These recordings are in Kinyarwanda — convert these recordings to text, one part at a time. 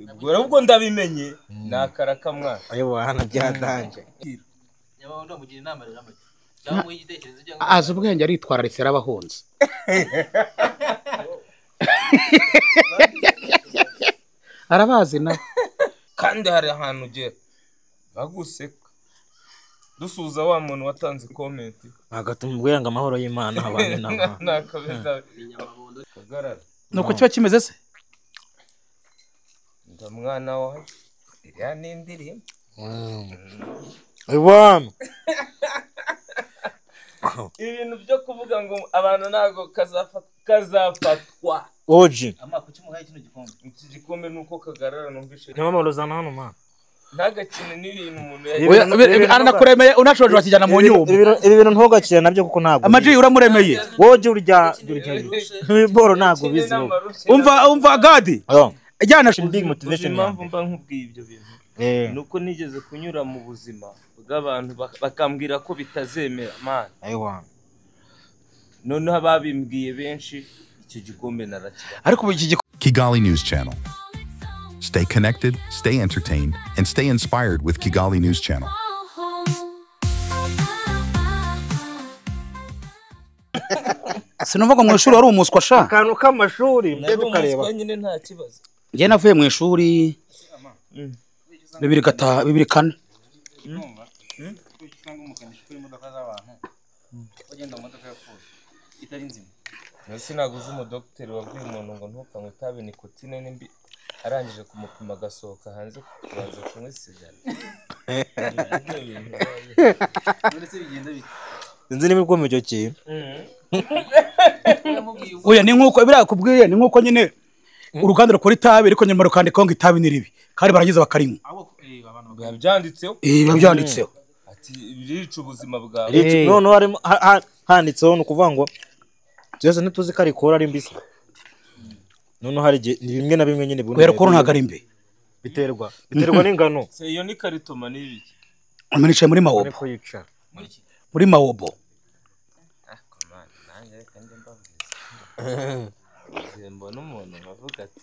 Wapi, ubwo ndabimenye nakaraka mwana. Ayo wana byatanje. Nyabahondo mugira inama rero amake. Cyangwa muhe igitekerezo cyangwa azi ubwenge aritwararitse yarabahunze. Arabazi na kandi hari ahantu ugera baguseka. Dusuza wa muntu watanze comment agatumubwira ngo amahoro y'Imana abane nawe. Nakabeza kagarara. Nuko kiba kimeze se? Ndamwana wawe iriya ni indirimbo. Iwan. Ibintu byo kuvuga ngo abantu nago kazafatwa. Oji. Ama kuki muhaye kino gikombe? Iki gikombe nuko kagarara numvishe. Nyamama rozana hano ma. Ntagakine n'ibintu umuntu aranakuremeye unashoje wakijyana mu nyumba. Ibi bintu ntugakire nabyo kuko ntabwo. Amaji uramuremeye. Woje urya ibiboro ntabwo bizi. Umva Gadi. Ajyana big motivation. Impamvu mba nkubwiye ibyo bintu. Nuko nigeze kunyura mu buzima bw'abantu bakambwira ko bitazemera man. Ayiwa. Noneho ababimbwiye benshi icyo gikombe narakira. Ariko iki Kigali News Channel. Stay connected, stay entertained, and stay inspired with Kigali News Channel. Sinumva mu ishuri wari umuswa sha. Akantu k'amashuri mbe tukareba. Nyine nta kibazo. Ngiye navuye mu ishuri 2004. Nasi naguze umudokiteri wabwiye umuntu ngo ntukanywe itabi nikotine nimbi arangije kumupima agasohoka hanze kubanza kunywa sigara. Sinzi niba ukomeye icyo kintu. Oya ni nkuko birakubwiye ni nkuko nyine uruganda rukora itabi ariko nyuma rukandikaho ngo itabi ni ribi kandi barangiza bakarinywa. Biba byanditseho. Biba byanditseho. Ati birica ubuzima bwawe. Noneho harimo handitseho ni ukuvuga ngo byose ntituzi ko arikora ari mbisi. Noneho hari ni bimwe na bimwe nyine kubera ko ntago ari mbi. Biterwa n'ingano. Se iyo ni karitoma ni ibiki? Nicaye muri Mawobo. Muri Mawobo. Mbona umuntu avuga ati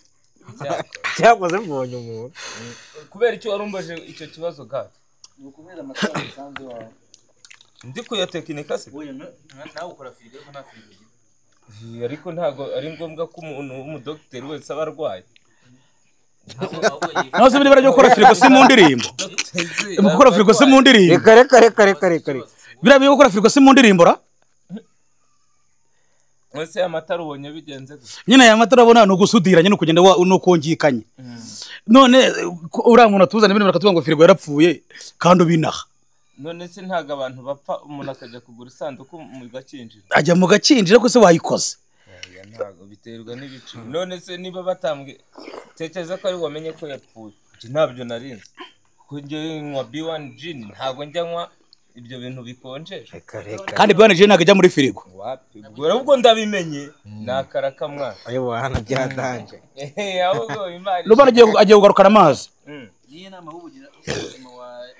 cyakoze mbonye umuntu. Kubera icyo warumbaje icyo kibazo gato. Ni ukubera amatara musanze wawe. Ndi kuyatekinika se? Oya nawe ukora firigo ariko nta firigo ugira. Ariko ntago ari ngombwa ko umuntu w'umudokiteri wese aba arwaye. Naho se biri gukora firigo si mu ndirimbo. Gukora firigo si mu ndirimbo. Reka reka reka reka reka. Biriya byo gukora firigo si mu ndirimbo ra? Mwese amatara ubonye bigenze gusa. Nyine aya matara abona no gusudira nyine kugenda no kongikanye. None uriya muntu atuzana ibintu bakatuvuga ngo firigo yarapfuye kandi ubinaha. None se ntago abantu bapfa umuntu akajya kugura isanduku mu gakinjiro. Ajya mu gakinjiro ko se wayikoze. Ntago biterwa n'ibiciro. None se niba batambwe tekereza ko ari wamenye ko yapfuye. Ntabyo narinze. Kuko njye nywa B1 gin ntago njya nywa ibyo bintu bikonjesha. Kandi B1 gin ntago ijya muri firigo. Wapi, ubwo ndabimenye nakaraka mwana. Ayo wana byatanje. Ahubwo Imana. Rubana agiye kugarukana amazi. Niye nama ubugira ubuzima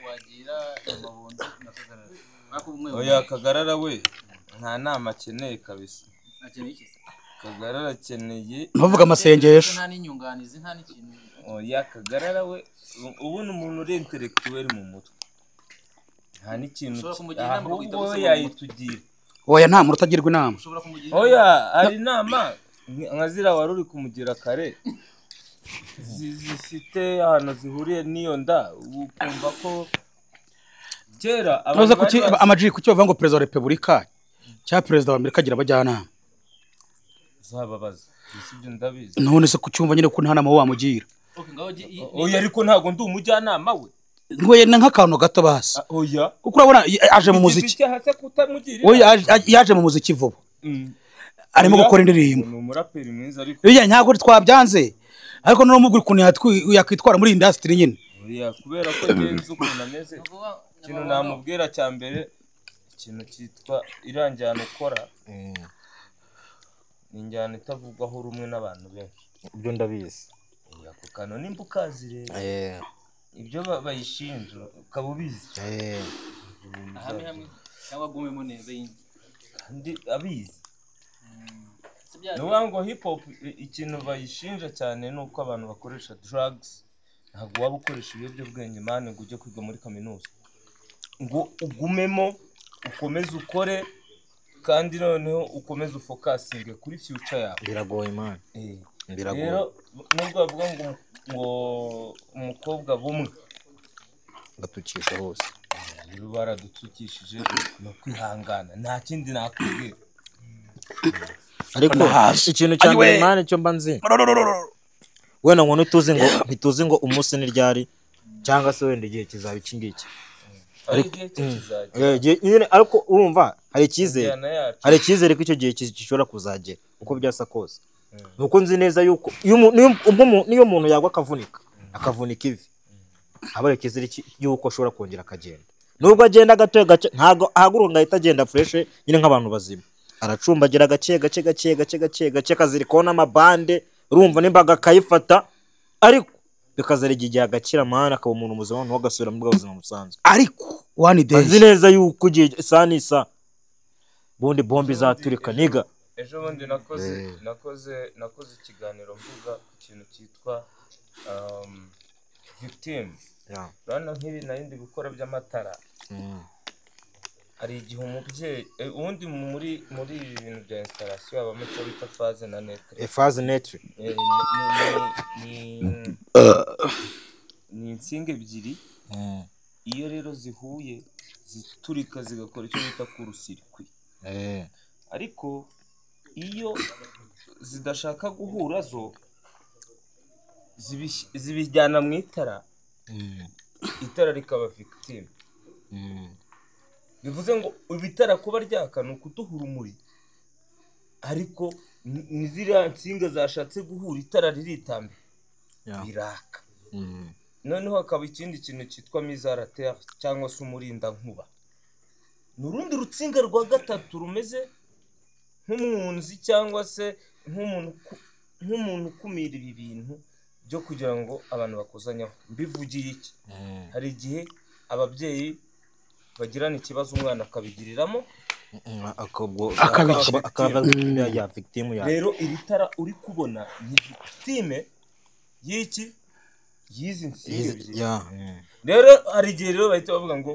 wagira amabondo na Kagarara. Oya Kagarara we nta nama akeneye kabisa. Akeneye iki? Kagarara akeneye ntuvuga amasengesho. Nta n'inyunganizi nta n'ikintu. Oya Kagarara we ubu ni umuntu uri intellectuel mu mutwe. Nta n'ikintu ahubwo yayitugira. Oya nta muntu utagirwa inama. Oya hari inama nka zira wari uri kumugira kare zifite ahantu zihuriye n'iyo nda ukumva ko kera abantu amaji kuki bavuga ngo perezida wa repubulika cya perezida wa Amerika agira abajyanama zababaza ibyo ndabizi. None se kucyumva nyine ko nta nama wamugira. Oya ariko ntago ndi umujyanama we. Ngoye nk'akantu gato basi. Oya kuko urabona aje mu muziki. Oya yaje mu muziki vuba. Arimo gukora indirimbo. Ni umuraperi mwiza ariko. Oya ntago twabyanze. Ariko no mubwira ukuntu yakwitwara muri industry nyine. Oya kubera ko ngenzi ukuntu ameze. Ikintu namubwira cya mbere ikintu cyitwa iranjyana ukora. Ni injyana itavugwaho rumwe n'abantu benshi. Ibyo ndabizi. Oya ako kantu nimba ukazi rero. Ibyo bayishinja ukaba ubizi. Ahame hamwe cyangwa gumemo neza yindi. Kandi abizi. Nuvuga ngo hip hop ikintu bayishinja cyane nuko abantu bakoresha drugs. Ntabwo waba ukoresha ibiyobyabwenge man ngo ujye kwiga muri kaminuza, ngo ugumemo ukomeze ukore, kandi noneho ukomeze ufocusinge kuri future yawe. Biragoye man. Biragoye. Rero nubwo bavuga ngo umukobwa bumwe gatukisha hose, rero baradutukishije, no kwihangana nta kindi nakubwira. Ariko ikintu cya mbere man cyo mba nzi, wenda ngo ntituzi ngo umunsi ni ryari cyangwa se wenda igihe kizaba iki ngiki, ariko urumva hari icyizere, hari icyizere ko icyo gihe gishobora kuzagera uko byasa kose. Nuko nzi neza yuko niyo umuntu yagwa akavunika ivi, aba ari icyizere yuko ashobora kongera akagenda, nubwo agenda gato gace, ntabwo ahaguruka ngo ahite agenda fresh nyine nk'abantu bazima, aracumbagira gake gake gake gake gake gake, akazirikaho n'amabande, urumva n'imbaga akayifata, ariko bikazara igihe agakira man, akaba umuntu muzima, noneho agasubira mu buzima busanzwe. Ariko one day nzi neza yuko igihe isa n'isa bundi bombe izaturika niga. Ejo bundi nakoze ikiganiro mvuga ku kintu cyitwa victim. Urabona nk'ibi nari ndi gukora by'amatara, hari igihe umubyeyi ubundi muri ibi bintu bya installation habamo icyo bita phase na neutre. Phase neutre ni insinga ebyiri, iyo rero zihuye ziturika zigakora icyo bita court-circuit. Ariko iyo zidashaka guhura zo zibijyana mu itara, itara rikaba victime. Bivuze ngo ibitara kuba ryaka ni ukuduha urumuri, ariko ni ziriya nsinga zashatse guhura itara riritambika biraka. Noneho hakaba ikindi kintu cyitwa mise-à-terre cyangwa se umurindankuba, ni urundi rutsinga rwa gatatu rumeze nk'umwunzi cyangwa se nk'umuntu ukumira ibi bintu byo kugira ngo abantu bakozanyaho. Mbivugiye iki? Hari igihe ababyeyi bagirana ikibazo umwana akabigiriramo akaba victim. Rero iri tara uri kubona ni victime y'iki, y'izi nsinga ebyiri. Rero hari igihe rero bahita bavuga ngo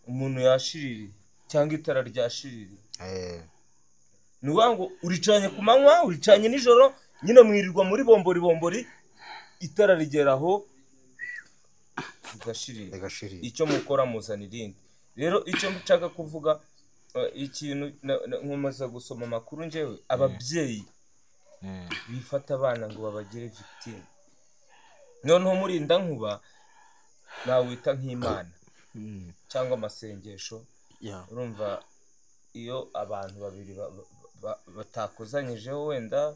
umuntu yashiririye cyangwa itara ryashiririye. Ni ukuvuga ngo uricanye ku manywa, uricanye nijoro, nyine mwirirwa muri bombori bombori, itara rigeraho rigashirira. Icyo mukora muzana irindi. Rero icyo nshaka kuvuga, ikintu nkomaze gusoma amakuru njyewe, ababyeyi bifata abana ngo babagire victime. Noneho murinda nkuba nawita nk'Imana cyangwa amasengesho. Urumva iyo abantu babiri batakozanyijeho wenda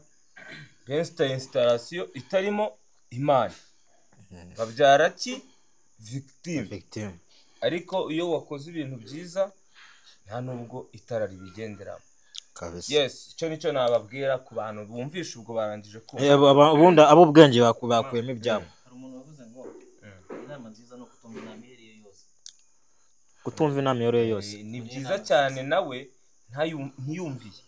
installation itarimo Imana, babyara ki victime. Ariko iyo wakoze ibintu byiza nta nubwo itara ribigenderamo. Yes, icyo nicyo nababwira ku bantu bumvisha ubwo barangije kumva. Ubundi abo ubwenge bakuyemo ibyabo. Hari umuntu wavuze ngo inama nziza no kutumva inama iyo ariyo yose. Kutumva inama iyo ariyo yose ni byiza cyane, nawe ntiyumviye.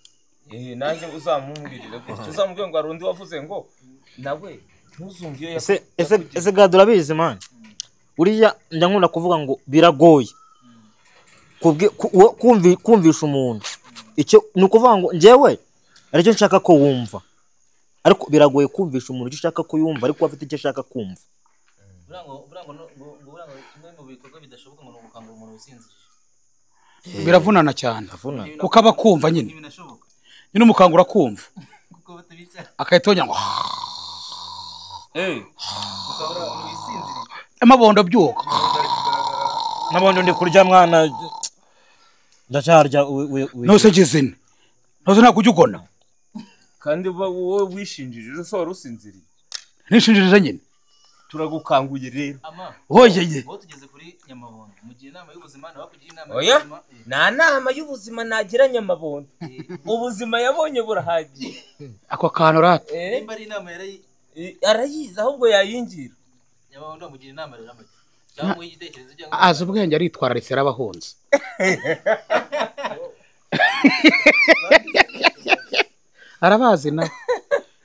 Nanjye uzamumbwirire gutyo, uzamubwire ngo hari undi wavuze ngo nawe ntuzumve iyo. Ese gado urabizi man, uriya njya nkunda kuvuga ngo biragoye kumvisha umuntu icyo, ni ukuvuga ngo njyewe aricyo nshaka ko wumva, ariko biragoye kumvisha umuntu icyo ushaka ko yumva ariko afite icyo ashaka kumva. Biravunana cyane kuko aba akumva nyine, nyine umukangura kumva akahita yongera ngo amabondo byuka. Mabondo ndi kurya mwana, ndacyarya. Nose gizine nose ntabwo ujya ugona. Kandi wowe wishinjirije se wari usinziriye? Nishinjirije nyine. Turagukanguye rero. Hoyeye. Wowe tugeze kuri Nyamabondo, mugira inama y'ubuzima nabakugira inama y'ubuzima. Nta nama y'ubuzima nagira Nyamabondo. Ubuzima yabonye burahagije. Ako kantu rata. Nimba ari inama arayizi ahubwo yayingira. Nyamabondo mugira inama rero amake. Cyangwa igitekerezo cyangwa azi ubwenge aritwararitse yarabahunze. Arabazi na.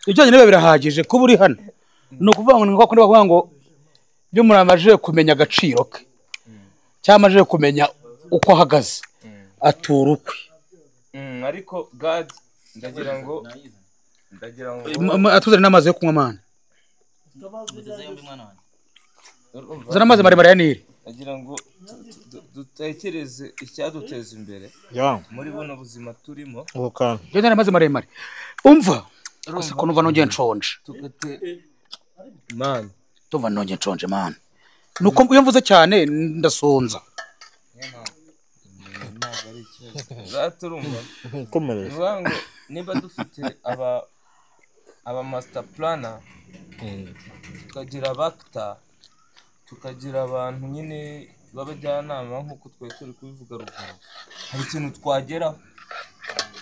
Ibyo nyine birahagije kuba uri hano. Ni ukuvuga ngo ni kwa kundi bavuga ngo iyo umuntu amajije kumenya agaciro ke cyangwa amajije kumenya uko ahagaze atura ukwe. Ariko God ndagira ngo atuzane n'amazi yo kunywa mana. Zana amazi maremare ya Nili. Ndagira ngo dutekereze icyaduteza imbere muri buno buzima turimo. Zana amazi maremare. Umva gusa ko numva nongeye nshonje. Man, tumva nongeye nshonje man. Nuko iyo mvuze cyane ndasonza. Zaturumva. Komereza. Ngo niba dufite aba master planner, tukagira abacta, tukagira abantu nyine b'abajyanama nk'uko twari turi kubivuga ruguru, hari ikintu twageraho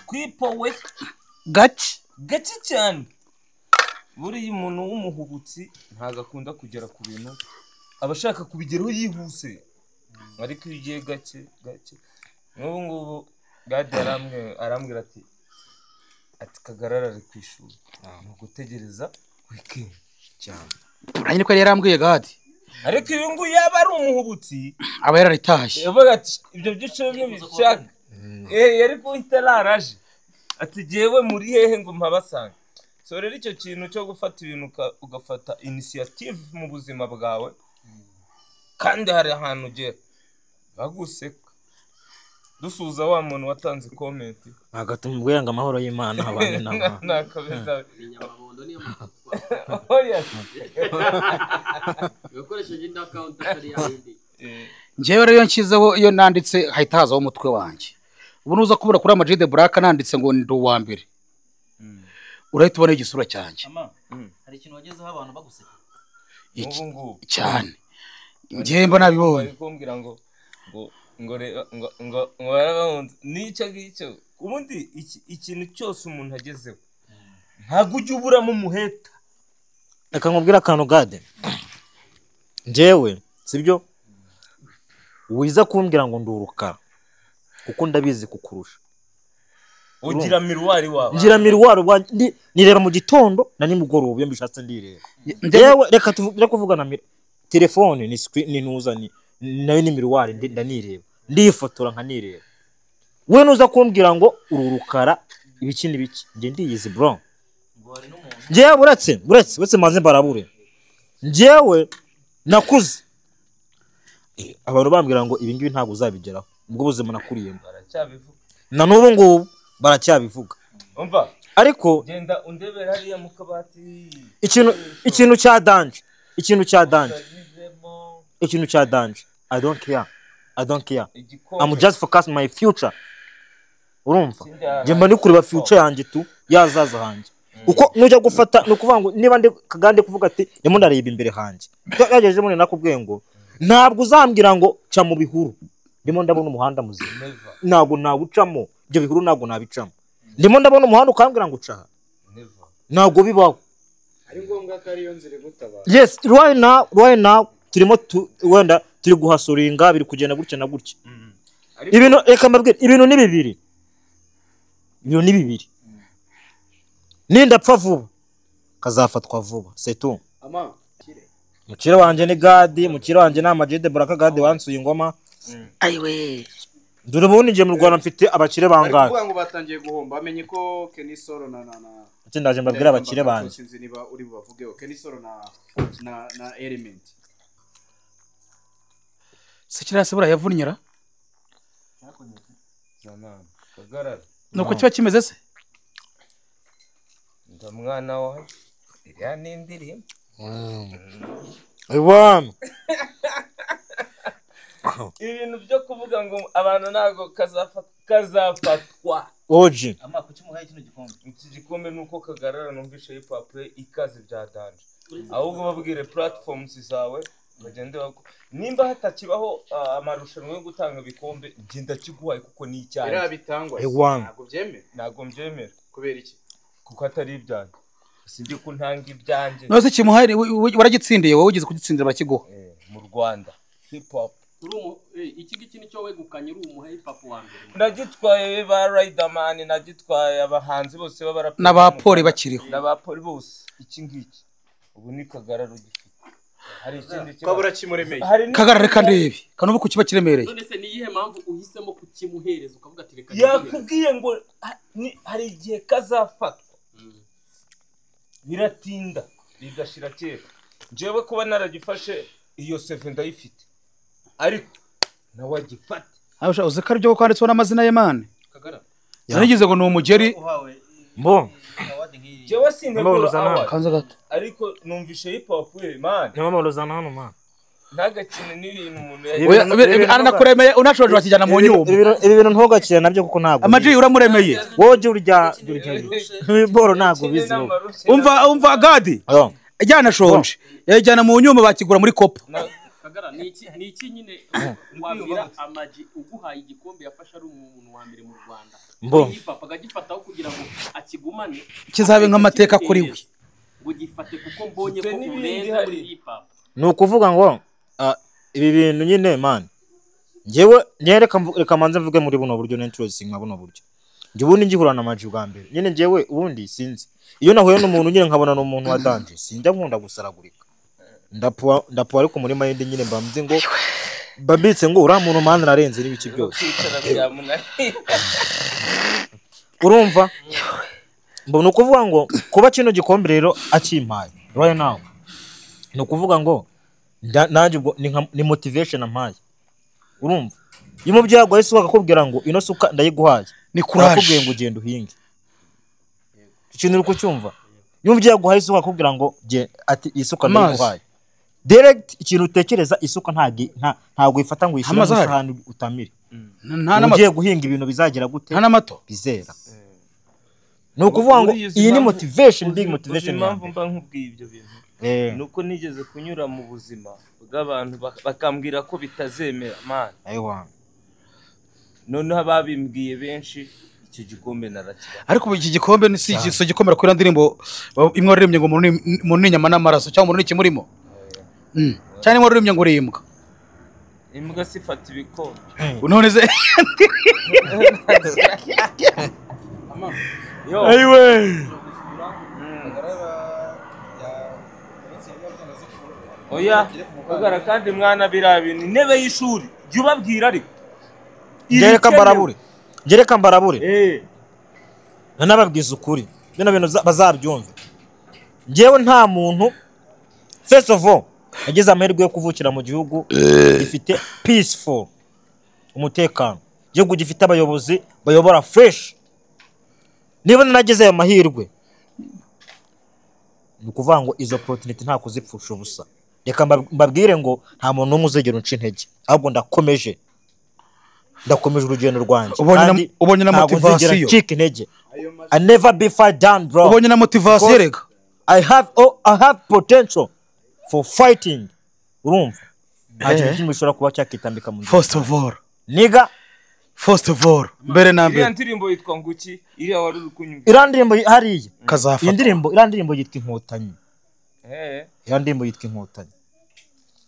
twipowe gake gake cyane. Buriya umuntu w'umuhubutsi ntabwo akunda kugera ku bintu, aba ashaka kubigeraho yihuse, ariko iyo ugiye gake gake. Nk'ubu ngubu Gadi arambwira ati Kagarara ari ku ishuri, ni ugutegereza weekend cyane. Uranye ko yari yarambwiye Gadi, ariko uyu nguyu yaba ari umuhubutsi aba yararitashye, yavuga ati ibyo byiciro ntibishaka. Yari guhita araraje ati jyewe muri hehe ngo mpabasange. So rero icyo kintu cyo gufata ibintu ugafata initiative mu buzima bwawe, kandi hari ahantu ugera baguseka. Dusuza wa muntu watanze comment agatumubwira ngo amahoro y'Imana abane n'abantu. Nakabeza yakoresheje indi account atari yindi. Njyewe rero nshyizeho iyo nanditse hahita hazaho umutwe wanjye. Ubu nuza kubura kuri Ama G The Black nanditse ngo ndi uwa mbere, urahita ubona igisura cyanjye. Hari ikintu wagezeho abantu baguseka ubu ngubu cyane. Njyewe mba nabibonye. Bari kumbwira ngo ngo ngo ngo ngo barabahunze n'icyo ngicyo. Ubundi ikintu cyose umuntu agezeho ntabwo ujya uburamo umuheta. Reka nkubwire akantu Gade, njyewe sibyo wiza kumbwira ngo ndurukara kuko ndabizi kukurusha. Ugira miruwari wawe. Ngira miruwari wanjye, nireba mu gitondo na nimugoroba iyo mbishatse ndireba. Njyewe reka tuvuge kuvugana telefone ni screen ni nuza ni nayo ni miruwari ndanireba, ndifotora nkanireba. We nuza kumbwira ngo ururukara ibiki n'ibiki, nge ndiyizi bro. Njyewe uretse maze mbarabure. Njyewe nakuze abantu bambwira ngo ibi ngibi ntabwo uzabigeraho, ubwo buzima nakuriyemo baracyabivuga na n'ubu ngubu baracyabivuga. Umva ariko genda undebera hariya mu kabati ikintu cya danje, ikintu cya danje, ikintu cya danje. I don't care, I don't care. I'm just focus my future. Urumva njye mba ndi kureba future yanjye tu yazaza hanjye. Uko nujya gufata ni ukuvuga ngo niba ndi Kagande kuvuga ati ndimo ndareba imbere hanjye, yagejeje muri nakubwiye ngo ntabwo uzambwira ngo ca mu bihuru, ndimo ndabona umuhanda muzima, ntabwo nawucamo ibyo bihuru, ntabwo nabicamo. Ndimo ndabona umuhanda ukambwira ngo uca, ntabwo bibaho. Ari ngombwa ko ariyo nzira igutabara. Yes, right now, right now turimo wenda turi guhasuringa biri kugenda gutya na gutya. Ibintu reka mbabwire, ibintu ni bibiri, ibintu ni bibiri. Nindapfa vuba kazafatwa vuba, c'est tout. Mukire wanje ni Gadi, mukire wanje ni Ama G The Black. Gadi wansuye ingoma. Ayiwe dore ubundi ngiye mu Rwanda mfite abakire bangahe. Bari kuvuga ngo batangiye guhomba, bamenye ko Kenny Solo na ati ndaje mbabwira abakire banje. Sinzi niba uri bubavugeho. Kenny Solo na Element. Sikira se bura yavunyira nuko kiba kimeze se ndamwana wa iriya ni indirimbo. Iwan ibintu byo kuvuga ngo abantu ntago kazafatwa oji ama kuki muhaye kino gikombe. Iki gikombe nuko Kagarara numvishe hip hop ikaze bya danje, ahubwo babwire platforms zawe bagende nimba hatakibaho amarushanwa yo gutanga ibikombe, njye ndakiguhaye kuko ni icyanjye. Era bitangwa ntabwo byemera, ntabwo mbyemera. Kubera iki? Kuko atari ibyanjye, sinjye ko ntanga ibyanjye. Nose kimuhaye waragitsindiye wowe, ugeze kugitsindira bakiguha mu Rwanda hip hop. Iki ngiki nicyo wegukanye uri umuha hip hop wa mbere. Nagitwaye ba Riderman, nagitwaye abahanzi bose b'abaraperi n'abapoli bakiriho, n'abapoli bose. Iki ngiki Ubu ni Kagarara ugifite. Hari ikindi kibazo. Kabura kimuremeye. Kagarara reka ndebe. Kanubu kukiba kiremereye. None se ni iyihe mpamvu uhisemo kukimuhereza ukavuga ati reka yakubwiye ngo hari igihe kazafatwa. Biratinda bigashira kera. Njyewe kuba naragifashe iyo seve ndayifite. Ariko nawe agifate. Abasha uzi ko aribyo kwanditswe n'amazina ye man. Kagara. Narigize ngo ni umugeri. Mbo. Jewe sintegura kanza gato. Ariko numvishe hip hop we man. Nyamama hano man. Ntagakine n'ibintu umuntu aranakuremeye unashoje wakijyana mu nyumba. Ibi bintu ntugakire nabyo kuko ntago. Amaji uramuremeye. Woje urya iboro ntago bizi. Umva Gadi. Ajyana shonje. Yajyana mu nyumba bakigura muri kopa. Kagara ni iki nyine wabwira Amaji uguhaye igikombe yafashe ari umuntu wa mbere mu Rwanda. Hip hop agagifataho kugira ngo akigumane kizabe nk'amateka kuri we. Ngo gifate kuko mbonye ko urenze muri hip hop. Ni ukuvuga ngo ibi bintu nyine man. Njewe reka manze mvuge muri buno buryo n'introducing nka buno buryo. Nje ubundi ngihura na Amaji bwa mbere. Nyine njewe ubundi sinzi. Iyo nahuye n'umuntu nyine nkabona n'umuntu wa danger sinjya nkunda gusaragurika. Ndapuwa ariko muri mayindi nyine mbamze ngo mbambitse ngo ura muntu man narenze n'ibiki byose. Urumva? Mbona ukuvuga ngo kuba kino gikombe rero akimpaye right now. Ni ukuvuga ngo nanjye ubwo ni motivation ampaye. Urumva? Iyo umubyeyi aguhaye isuka akakubwira ngo ino suka ndayiguhaye. Ni courage. Akakubwiye ngo ugende uhinge. Ikintu uri kucyumva? Iyo umubyeyi aguhaye isuka akakubwira ngo ati isuka ndayiguhaye. Direct ikintu utekereza isuka ntago ifata ngo uyishyire mu isahani utamire. Ugiye guhinga ibintu bizagira gute? Nta namato. Bizera. Ni ukuvuga ngo iyi ni motivation, big motivation. Impamvu mba nkubwiye ibyo bintu nuko nigeze kunyura mu buzima bw'abantu bakambwira ko bitazemera man. Aiwa. Noneho ababimbwiye benshi icyo gikombe narakira. Ariko iki gikombe ni si gikomera kuri ndirimbo imwe waririmbye ngo umuntu ni inyama n'amaraso cyangwa umuntu ni ikimurimo. Cyane waririmbye ngo urimbwa. Imbwa sifata ibikombe. None se Ayiwe. Oya, Kagara kandi mwana birabintu intebe y'ishuri jya ubabwira ariko. Gereka mbarabure. Nanababwiza ukuri. Bino bintu bazabyumva. Njyewe nta muntu first of all yagize amahirwe yo kuvukira mu gihugu gifite peaceful umutekano. Igihugu gifite abayobozi bayobora fresh. Niba nageze ayo mahirwe ni ukuvuga ngo izo opportunity nta kuzipfusha ubusa. Reka mbabwire ngo nta muntu n'umwe uzegera unca intege, ahubwo ndakomeje urugendo rwanjye. Ubonye na motivation. Ncika intege. I never be far down bro. Ubonye na motivation reka. I have potential for fighting. Urumva? Nta kintu kimwe gishobora kuba cyakitambika mu nzira. First of all. Nigga. First of all, mbere na mbere. Iriya ndirimbo yitwa nguki? Iriya wari uri kunyumva. Iriya ndirimbo hariya. Kazafata. Iriya ndirimbo yitwa Inkotanyi. Iriya ndirimbo yitwa Inkotanyi.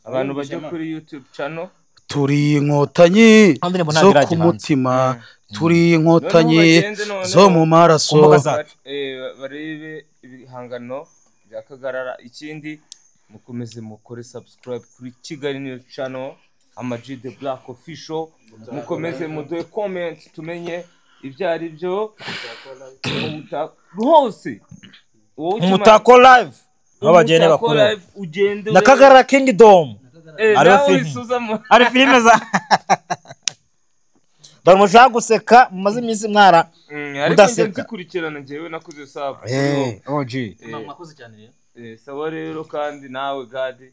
Abantu bajya kuri YouTube channel. Turi inkotanyi zo ku mutima, turi inkotanyi zo mu maraso. Barebe ibihangano bya Kagarara. Ikindi mukomeze mukore subscribe kuri Kigali News Channel. Ama-G The Black Official, mukomeze muduhe comment tumenye ibyo ari byo hose. Umutako live abagene bakuru na Kagarara Kingdom. Ari filime za Bamushaka guseka mumaze iminsi mwara mudaseka. Nzikurikirana njyewe nakuze sub. OG. Mwakoze cyane rero. Sawa rero kandi nawe Gadi.